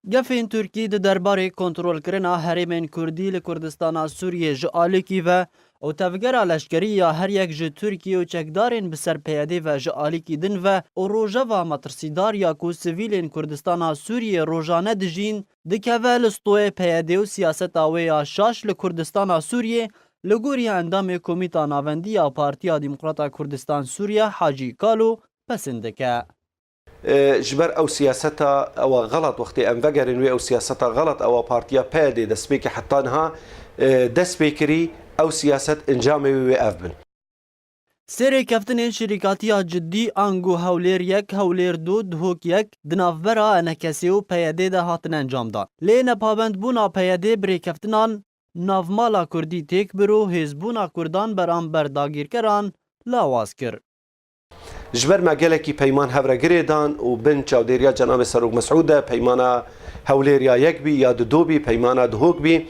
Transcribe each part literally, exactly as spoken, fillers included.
Gefên Tirkî di derbarê kontrolkirina herêmên Kurdî li Kurdistana Sûriyê ji alîkî ve û tevgera leşkerî ya her yek ji Tirkî û çekdarên bi ser P Y D ve ji alîkî din ve û rojeva metirsîdar ya ku sivîlên Kurdistana Sûriyê rojane dijîn, dikeve li stoyê P Y D û siyaseta wê ya şaş li Kurdistana Sûriyê, li gorî endamê Komîta Navendî ya Partiya Demokrata Kurdistan Sûriye Hacî Kalo pesend dike. Ji ber ew siyaseta ewa xelat wextê em vegerin wê ew siyaseta xelat ewa partiya P Y D destpêkê heta niha dest pê kirî, ew siyaset encamê wê wê ev bin. Sê rêkeftinên şirîkatiya cidî ango Hewlêr yek, Hewlêr du, Duhok yek di navbera E N K S û P Y D de hatin encamdan. Lê nepabendbûna P Y D bi rêkeftinan navmala Kurdî têk bir û hêzbûna Kurdan beramber dagîrkeran lawaz kir. Ji ber me gelekî peyman hev re girê dan û bin çavdêriya Cenabê Serok Mesûd de peymana Hewlêr ya yek bî ya di do bî, peymana Duhok bî.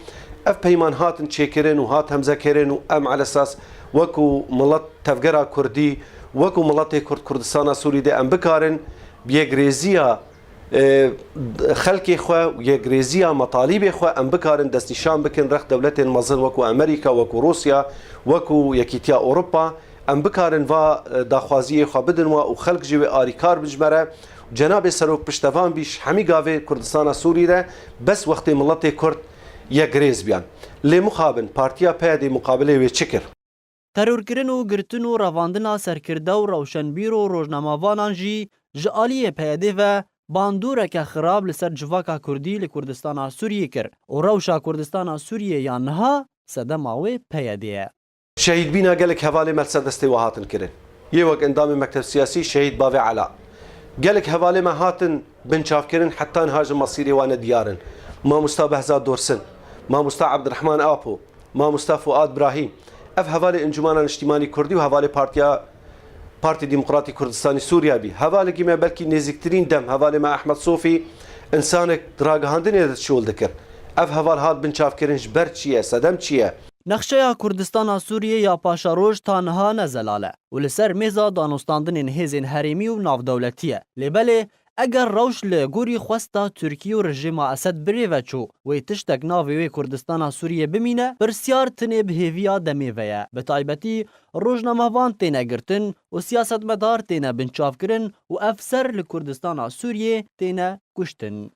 Ev peyman hatin çêkirin û hat hemzekirin û em elesas wekû milet tevgera Kurdî, wekû miletê Kurd Kurdistana Sûrî de em bikarin bi yekrêziya xelkê xwe û yekrêziya metalîbê xwe em bikarin destnîşan bikin rex dewletên mezin wekû Amerîka, wekû Rûsya, wekû Yekîtiya Ewropa. Em bikarin va daxwaziyê xwe bidin we û xelk jî wê arîkar bin ji me re. Cenabê Serok piştevan bî ji hemî gavê Kurdistana Sûrî re bes wextê miletê Kurd yekrêz biyan. Lê mixabin Partiya P Y D muqabilê wê çi kir? Terorkirin û girtin û revandina serkirde û rewşenbîr û rojnamavanan jî ji aliyê P Y D ve bandoreke xirab li ser civaka Kurdî li Kurdistana Sûriyê kir û rewşa Kurdistana Sûriyê ya niha sedema wê P Y D ye. Şehîdbîna gelek hevalê me li ser destê we hatin kirin. Yê wek endamê Mekteb Siyasî Şehîd Bavê Ela. Gelek hevalê me hatin binçavkirin heta niha ji mesîrê wan nediyar in. Mamosta Behzad Dorsin, Mamosta Ebdirehman Apo, Mamosta Fuad Brahîm. Ev hevalê Encûmena Niştîmanî Kurdî û hevalê Partiya Partî Demokratî Kurdistanî Sûriya bî. Hevalekî me belkî nêzîktirîn dem hevalê me Ehmed Sofî, însanek di ragihandinê de çol dikir. Ev heval hat binçavkirin ji ber çi ye, sedem çi ye? Nexşeya Kurdistana Sûriyê ya paşeroj ta niha ne zelal e û li ser mêza danûstandinên hêzên herêmî û navdewletî ye. Lê belê, eger rewş li gorî xwesta Tirkî û rejîma Esed birêve çû, wê tiştek navê wê Kurdistana Sûriyê bimîne, pirsyar tinê bi hêviya demê ve ye. Bi taybetî, rojnamevan têne girtin û siyasetmedar têne binçavkirin û efser li Kurdistana Sûriyê têne kuştin.